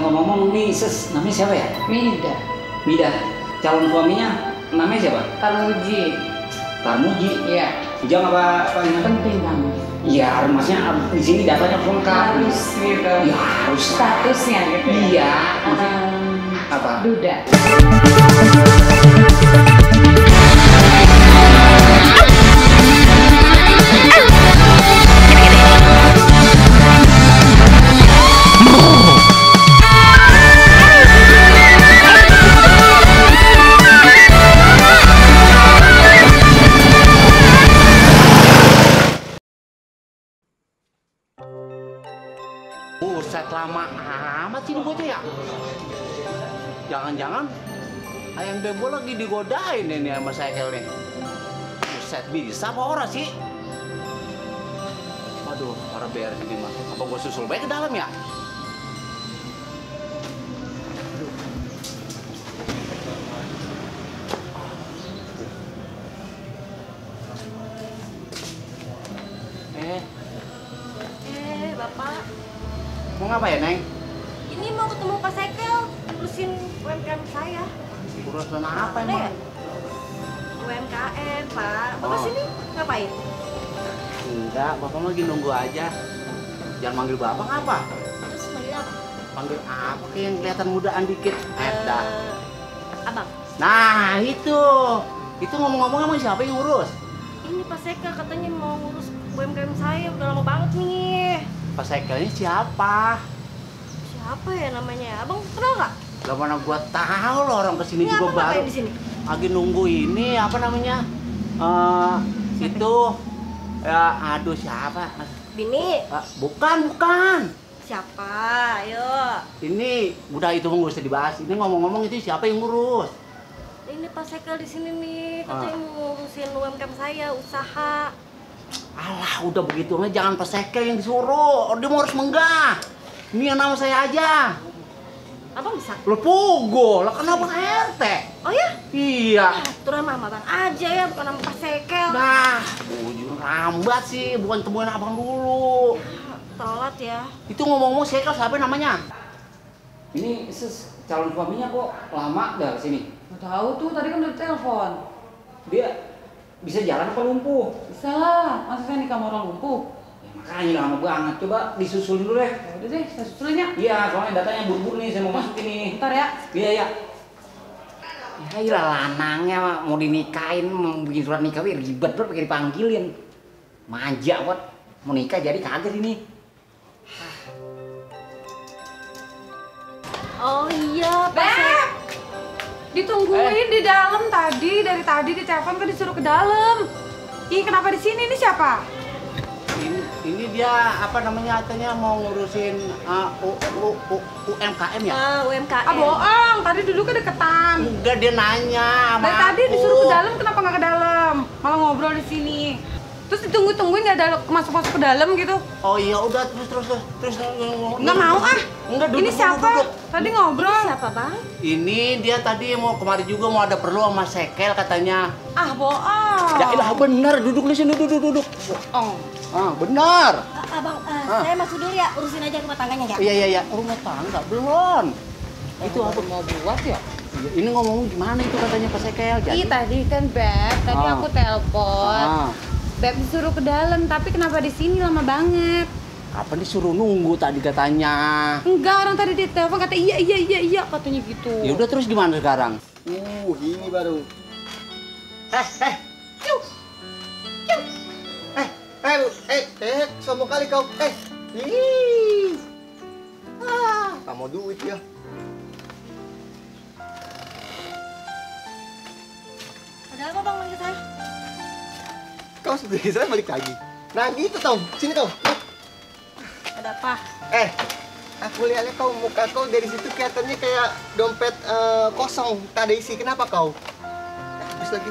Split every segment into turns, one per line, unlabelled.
Ngomong-ngomong nih, Ses, namanya siapa ya?
Mida.
Mida. Calon suaminya namanya siapa?
Tarmuji.
Tarmuji.
Iya.
Ujang apa ini?
Penting kan?
Iya, maksudnya di sini datanya lengkap.
Harus gitu.
Ya harus.
Statusnya gitu.
Iya. Apa?
Duda.
Buset, lama amat sih ini bocah ya. Jangan-jangan ayam bebo lagi digodain ini sama Sekel nih. Buset, bisa apa ora sih? Aduh, orang beres ini mah. Apa gua susul baik ke dalam ya?
Bapak.
Mau ngapain, Neng?
Ini mau ketemu Pak Sekel, urusin UMKM saya.
Urusan apa
Ada
emang?
ya? UMKM, Pak. Bapak sini ngapain?
Enggak, Bapak lagi nunggu aja. Jangan manggil Bapak apa?
Terus manggil apa?
Panggil apa kayak yang kelihatan mudaan dikit? Eda.
Abang.
Nah, itu. Itu ngomong-ngomong emang siapa yang ngurus?
Ini Pak Sekel katanya mau ngurus UMKM saya, udah lama banget nih.
Pak Sekelnya siapa?
Siapa ya namanya? Abang kenal nggak?
Gak mana gua tahu loh, orang kesini
Ini
juga
abang
baru.
ngapain di sini?
Lagi nunggu ini apa namanya? Itu ya, aduh siapa?
Bini.
Bukan.
Siapa? Ayo.
Ini udah itu nggak usah dibahas. Ini ngomong-ngomong itu siapa yang ngurus?
Ini Pak Sekel di sini nih, katanya mau ngurusin UMKM saya, usaha.
Alah, udah begitu mah jangan Pak Sekel yang disuruh. Dia mau harus menggah. Ini yang nama saya aja.
Abang bisa?
Lo Pogo, lah kenapa RT?
Oh ya?
Iya.
Aturan mama bang aja ya, bukan nama Pak Sekel.
Nah, ujung rambat sih, bukan temuin abang dulu.
Telat ya.
Itu ngomong-ngomong Sekel siapa namanya?
Ini Ses, calon suaminya kok lama dah kesini?
Nggak tahu tuh, tadi kan udah telepon.
Dia bisa jalan apa lumpuh?
Bisa lah, masa saya nikah sama orang lumpuh?
Ya, makanya lama banget. Coba disusul dulu deh.
Ya udah deh, saya susulin ya.
Iya, soalnya datanya buru-buru nih, saya mau masuk ini.
Bentar ya.
Iya, ya. Ya iyalah lanangnya mau dinikahin, mau bikin surat nikah ribet banget pakai dipanggilin. Manja banget. Mau nikah jadi kaget ini.
Oh iya, Pak Sekel.
Beb! Ditungguin di dalam tadi, dari tadi di telepon kan disuruh ke dalam. Ih, kenapa di sini? Ini siapa?
Ini dia apa namanya katanya mau ngurusin UMKM ya?
UMKM.
Ah, bohong. Tadi duduknya deketan.
Enggak, dia nanya sama
Dari tadi
aku.
disuruh ke dalam, kenapa nggak ke dalam? Malah ngobrol di sini. Terus ditungguin nggak ada masuk ke dalam gitu?
Oh iya, udah terus.
Nggak mau ah.
Enggak, duduk,
Ini siapa?
duduk.
Tadi ngobrol.
Siapa bang?
Ini dia tadi mau kemari juga mau ada perlu sama Sekel katanya.
Ah, bohong.
Ya ilah benar, duduk di sini, duduk.
Oh.
Ah, benar.
Abang, saya masuk dulu ya, urusin aja rumah tangganya ya.
Iya. Rumah tangga belum. Itu apa
mau buat ya?
Iya, ini ngomong gimana itu katanya Pak Sekel jadi.
Ih, tadi kan Beb, tadi
Ah.
aku telepon.
Ah.
Beb disuruh ke dalam, tapi kenapa di sini lama banget?
Apa disuruh nunggu tadi katanya?
Enggak, orang tadi di telepon kata iya katanya gitu.
Ya udah terus gimana sekarang?
Ini baru. Sombong kali kau. Kamu duit ya.
Ada apa bang manggil saya?
Kau sendiri saya balik lagi. Nah gitu tau, sini kau.
Ada apa?
Aku lihatnya muka kau dari situ kelihatannya kayak dompet kosong, tak ada isi. Kenapa kau? Habis lagi.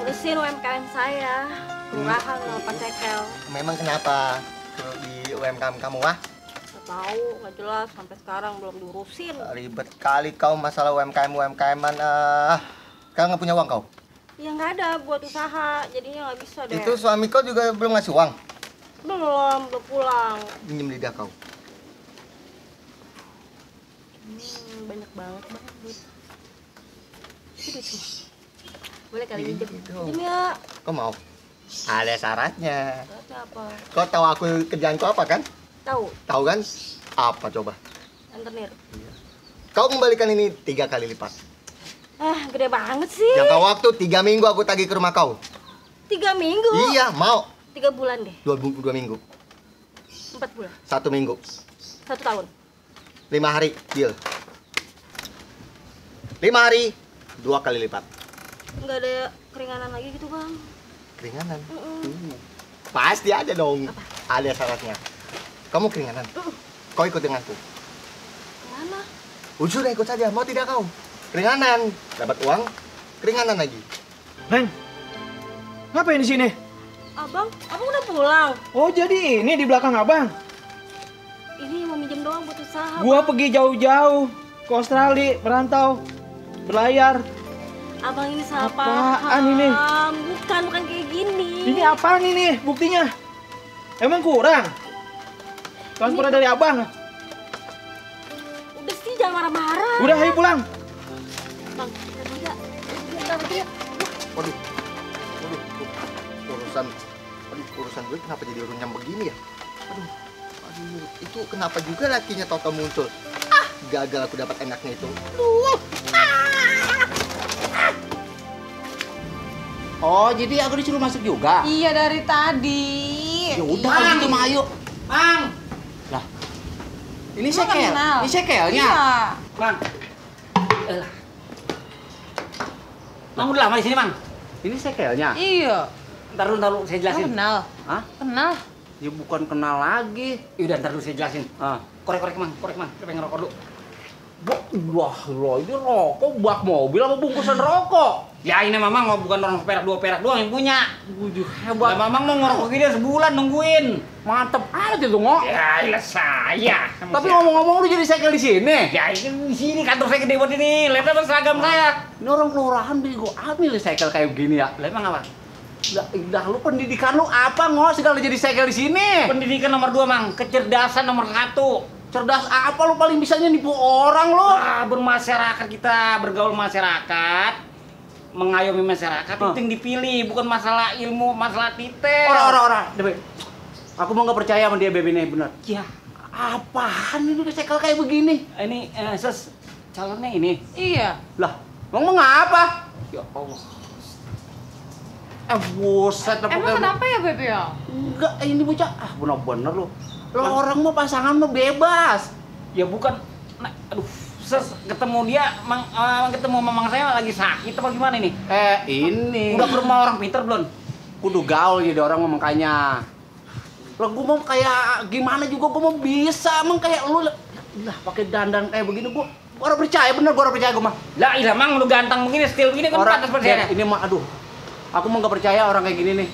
Urusin UMKM saya, kelurahan sama Pak Sekel.
Memang kenapa di UMKM kamu ah?
Nggak tahu, nggak jelas sampai sekarang belum diurusin.
Ribet kali kau masalah UMKM-an. Kau nggak punya uang kau?
Ya nggak ada buat usaha, jadinya nggak bisa deh.
Itu suami kau juga belum ngasih uang?
Belum pulang.
Minjem lidah kau.
Banyak banget bang duit. Itu duit semua. Boleh kali minjem. Minjem ya.
Kau mau? Ada syaratnya.
Syaratnya apa?
Kau tahu aku kerjaan kau apa kan?
Tahu.
Tahu kan? Apa coba?
Rentenir.
Kau kembalikan ini 3 kali lipat.
Gede banget sih.
Jangka waktu 3 minggu aku tagih ke rumah kau.
3 minggu?
Iya, mau.
3 bulan deh.
2 minggu.
4 bulan.
1 minggu.
1 tahun.
5 hari, deal. 5 hari, 2 kali lipat.
Nggak ada keringanan lagi gitu bang.
Keringanan? Pasti ada dong.
Apa?
Ada syaratnya. Kamu keringanan? Kau ikut denganku.
Mana?
Sudah ikut saja, mau tidak kau? Keringanan, dapat uang, keringanan lagi.
Neng, ngapain di sini?
Abang udah pulang.
Oh, jadi ini di belakang abang.
Ini mau minjem doang buat usaha.
Gua pergi jauh-jauh ke Australia, merantau, berlayar.
Abang ini salah
Apaan
paham.
ini?
Bukan kayak gini.
Ini apaan ini buktinya? Emang kurang? Transfer dari abang.
Udah sih jangan marah-marah.
Udah, ayo pulang.
Bang, bentar.
Waduh, urusan gue kenapa jadi runyam begini ya? Aduh, itu kenapa juga lakinya Toto muncul? Gagal aku dapat enaknya itu.
Oh, jadi aku disuruh masuk juga?
Iya dari tadi.
Ya udah, kalau gitu mah ayo.
Mang.
Lah, ini
Emang
sekel?
kenal?
Ini sekelnya?
Iya.
Mang. Elah. Mang udah lama di sini, Mang.
Ini sekelnya?
Iya.
Ntar dulu saya
Emang
jelasin.
kenal?
Hah?
Kenal.
Ya bukan kenal lagi.
Yaudah, ntar dulu saya jelasin.
Ah.
Korek, Mang. Saya pengen ngerokok dulu.
Wah, lo ini rokok bak mobil apa bungkusan rokok?
Ya ini Mamang mau bukan orang perak 2 perak doang yang punya.
Wujuh,
Lah
hebat.
Mamang mau ngerokok gini sebulan nungguin.
Mantep aja tuh, Ngok.
Ya ilah saya.
Tapi ngomong-ngomong lu jadi sekel di sini.
ya ini di sini kantor saya gede buat ini. Lihat apa seragam saya.
Ini orang kelurahan bego ambil sekel kayak begini ya.
Lah emang apa?
Dah lu pendidikan lu apa, Ngok? Segala jadi sekel di sini.
Pendidikan nomor 2, Mang. Kecerdasan nomor 1.
Cerdas apa lu paling bisanya nipu orang lu?
Bermasyarakat kita, bergaul masyarakat, mengayomi masyarakat, itu yang dipilih, bukan masalah ilmu, masalah titel.
Orang. Debe. Aku mau nggak percaya sama dia Bebe nih, bener.
Ya,
Apaan ini udah sekel kayak begini?
ini calonnya ini.
Iya.
Lah, ngomong apa? Ya Allah. Buset.
Emang kenapa ya Beb ya?
Enggak, ini bocah. Bener-bener lu. Lah orang mau pasangan mau bebas.
Ya bukan, aduh, ketemu dia, ketemu mamang saya lagi sakit apa gimana ini?
Ini.
Udah ke rumah orang pinter belum?
Kudu gaul jadi orang mau makanya. Lah gua mau kayak gimana juga gua mau bisa emang kayak lu lah pakai dandan kayak begini gua orang percaya bener gua orang percaya gua mah.
Lah iya Mang lu ganteng begini, stil begini kan
Orang
pantas percaya.
ini mah aduh. Aku mau nggak percaya orang kayak gini nih.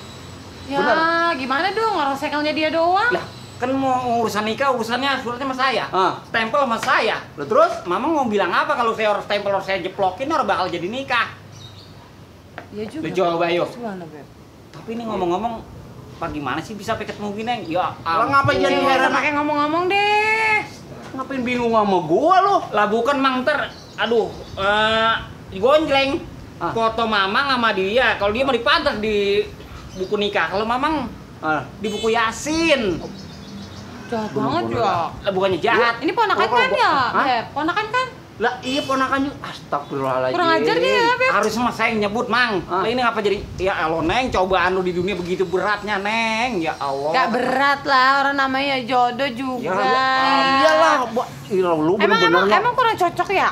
Ya,
Bener.
gimana dong orang sekelnya dia doang?
Lah kan mau urusan nikah, urusannya suratnya sama saya.
Ah.
Stempel sama saya.
Lah terus
Mama mau bilang apa kalau saya orang stempel orang saya jeplokin orang bakal jadi nikah.
Iya juga.
Lu coba ayo.
Gimana Beb?
Tapi ini ngomong-ngomong, apa gimana sih bisa sampai ketemu gini? Ya,
Lah ngapain jadi
Nggak usah
heran?
pakai ngomong-ngomong deh.
Ngapain bingung sama gua lu?
Lah bukan Mang ter, aduh, gonjleng.
Ah.
Foto Mamang sama dia, kalau dia mau dipantas di buku nikah, kalau Mamang
Ah.
di buku Yasin.
Jahat banget ya.
Lah bukannya jahat.
Ini ponakan
Kalau
kan
gua-
ya?
Hah?
Beb, ponakan kan?
Lah iya ponakan juga. Astagfirullahaladzim.
Kurang ajar dia ya Beb.
Harus sama saya yang nyebut, Mang.
Ah.
Lah ini ngapa jadi ya Allah, Neng, cobaan lu di dunia begitu beratnya, Neng. Ya Allah.
Gak berat lah, orang namanya jodoh juga.
Iyalah, lu bener-bener nggak-
emang kurang cocok ya?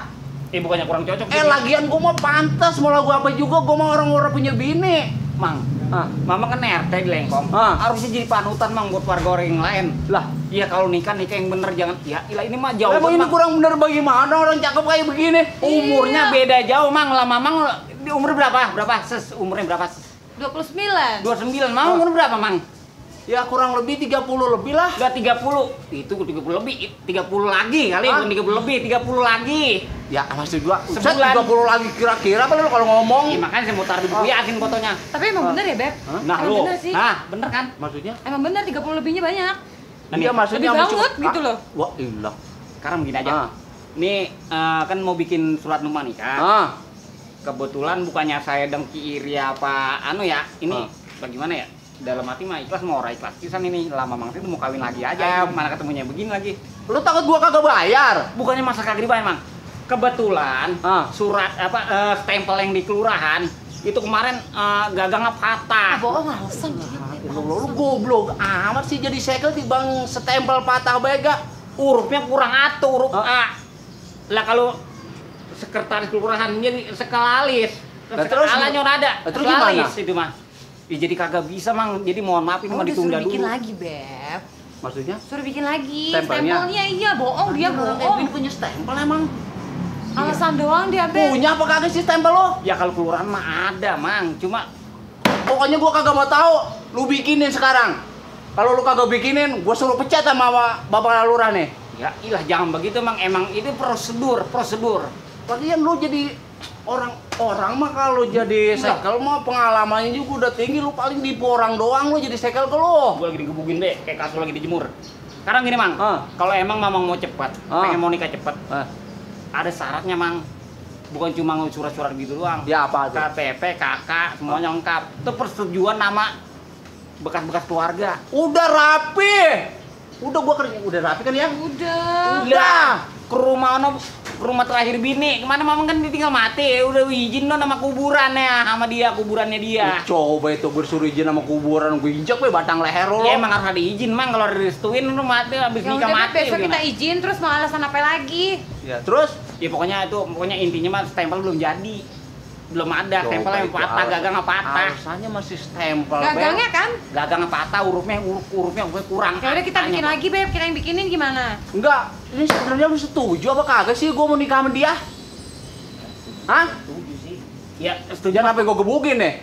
Bukannya kurang cocok.
lagian gua mau pantas, mau lagu apa juga gua mau orang-orang punya bini.
Mang,
Ah.
Mama kan RT di Lengkong.
Ah.
Harusnya jadi panutan, Mang, buat warga orang yang lain.
Lah,
Iya, kalau nikah yang bener, jangan. Ya, ilah ini mah jauh.
emang ini
Mang.
kurang bener bagaimana orang cakep kayak begini?
Umurnya beda jauh, Mang. Lah Mamang di umur berapa? Umurnya berapa?
29.
29. Mamang umur berapa, Mang?
Ya kurang lebih 30 lebih lah.
Udah 30. Itu 30 lebih. 30 lagi kali,
Hah?
bukan 30 lebih, 30 lagi.
Ya maksud gua,
Sebulan.
30 lagi kira-kira apa lu kalau ngomong?
Iya, makanya saya mau taruh di buku Yasin fotonya.
Tapi emang bener ya Beb?
Nah,
emang
lu.
bener sih.
Nah, bener kan?
Maksudnya?
Emang bener 30 lebihnya banyak.
Nah,
Iya
nih,
maksudnya
lebih
sama
banget
cuma-
gitu loh.
Wah, ilah.
Sekarang begini aja.
Ah.
Nih kan mau bikin surat nomor nikah.
Ah,
Kebetulan bukannya saya dengki iri apa anu ya. Ini
Ah.
bagaimana ya? Dalam hati mah ikhlas mau orang ikhlas pisan ini. Lama mang itu mau kawin lagi aja. Mana ketemunya begini lagi.
lu takut gua kagak bayar?
Bukannya masa kagak dibayar, Mang. Kebetulan
Ah.
surat stempel yang di kelurahan itu kemarin gagangnya patah.
Bohong alasan.
Lu goblok amat sih jadi segel bang stempel patah bega.
Hurufnya kurang atur, huruf A. Lah kalau sekretaris kelurahan jadi sekalalis.
Lah, terus
Alanya ada.
lah, terus
Sekalalis
gimana?
itu mah. Ya jadi kagak bisa, Mang. Jadi mohon maaf ini mah ditunda
bikin
dulu.
lagi, Beb.
Maksudnya?
Suruh bikin lagi.
Stempelnya?
Stempelnya iya, bohong dia bohong.
Ini punya stempel emang.
Alasan doang dia, Beb.
Punya apa kagak sih stempel lo?
Ya kalau kelurahan mah ada, Mang. Cuma
Pokoknya gua kagak mau tahu. Lu bikinin sekarang. Kalau lu kagak bikinin, gua suruh pecat sama bapak lurah nih.
ya ilah jangan begitu, Mang. Emang itu prosedur.
Lagian lu jadi orang mah kalau jadi segel mah pengalamannya juga udah tinggi. Lu paling nipu orang doang, lu jadi segel ke lu.
Gue lagi digebukin deh, kayak kasur lagi dijemur. Sekarang gini, Mang.
Ah.
Kalau emang Mamang mau cepat, pengen mau nikah cepat,
Ah,
ada syaratnya, Mang. Bukan cuma surat-surat gitu doang.
ya apa tuh?
KTP, KK, semuanya lengkap. Itu persetujuan nama bekas-bekas keluarga.
Udah rapi. Udah gua kerja, udah rapi kan ya?
Udah. Ke rumah terakhir bini. Kemana Mamang kan ditinggal mati. Udah izin lo nama kuburannya sama dia, kuburannya dia.
Coba itu gue suruh izin sama kuburan, gue injak gue batang leher lo.
Ya emang harus ada izin, Mang. Kalau direstuin lu mati habis
Ya
nikah
udah, Beb,
mati.
besok
gimana?
kita izin terus mau alasan apa lagi?
Ya terus?
Ya pokoknya intinya mah stempel belum jadi. Belum ada,
Coba
stempel yang
itu
patah, gagang patah.
Alasannya masih stempel.
Gagangnya kan?
Gagang patah, hurufnya gue kurang.
Ya udah kita
Tanya,
bikin
Pak.
lagi, Beb. Kita yang bikinin gimana?
Enggak, ini sebenarnya lu setuju apa kagak sih gue mau nikah sama dia? Hah?
Setuju sih. Ya, setuju.
Jangan sampai gue gebukin deh.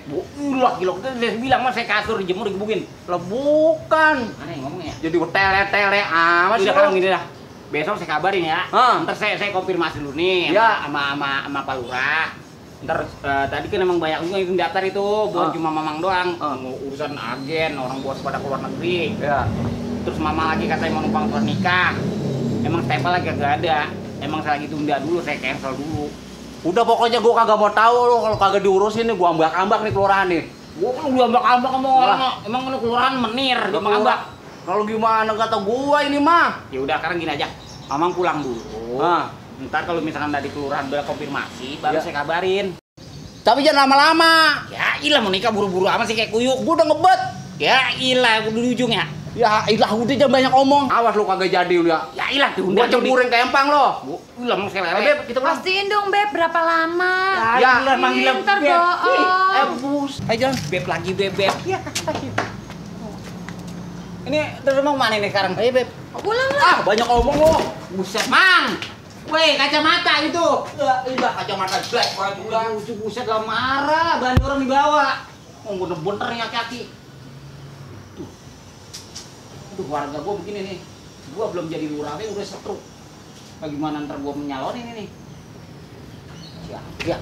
Lah, gila, dia bilang mah saya kasur dijemur digebukin.
Lah bukan.
Mana yang ngomongnya?
Jadi tele-tele amat sih
Udah
lu.
sekarang gini dah. Besok saya kabarin ya.
Ah.
Ntar saya konfirmasi dulu nih
Ya.
sama Pak Lurah. Ntar tadi kan emang banyak juga yang daftar itu, bukan
Ah.
cuma Mamang doang.
Ah.
Mau urusan agen, orang bos pada keluar negeri.
Ya.
Terus Mama lagi katanya mau numpang surat nikah. Emang stempel lagi gak ada. Emang saya lagi tunda dulu, saya cancel dulu.
Udah pokoknya gue kagak mau tahu lo kalau kagak diurusin nih gue ambak-ambak nih kelurahan nih.
Gua kan udah ambak-ambak sama orang. Emang lu kelurahan menir,
Udah
ambak ambak.
Kalau gimana kata gua ini mah?
Ya udah sekarang gini aja. Mamang pulang dulu.
Ah.
Ntar kalau misalkan dari kelurahan udah konfirmasi, baru
Ya.
saya kabarin.
Tapi jangan lama-lama.
Ya ilah mau nikah buru-buru amat sih kayak kuyuk.
Gua udah ngebet.
Ya ilah udah di ujung ya.
Ya ilah udah jangan banyak omong. Awas lu kagak jadi lu ya.
Ya ilah diundang.
Gua ceburin ke empang lo.
Ilah mau saya lele.
Beb, kita pulang.
Pastiin dong, Beb, berapa lama?
Ya,
ilah manggil
ntar
Beb.
bohong.
Bus.
Ayo jalan. Beb lagi beb. Ya. Ini terus mau mana nih sekarang?
Ayo beb.
Pulang lah.
Ah banyak omong lo.
Buset, Mang. Weh, kacamata itu.
Ya ilah kacamata black banget juga.
Buset lah marah, banyak orang dibawa. Oh, bener-bener nih kaki. Tuh, warga gua begini nih. Gua belum jadi lurah, udah setruk. Bagaimana ntar gua menyalon ini nih? Ya.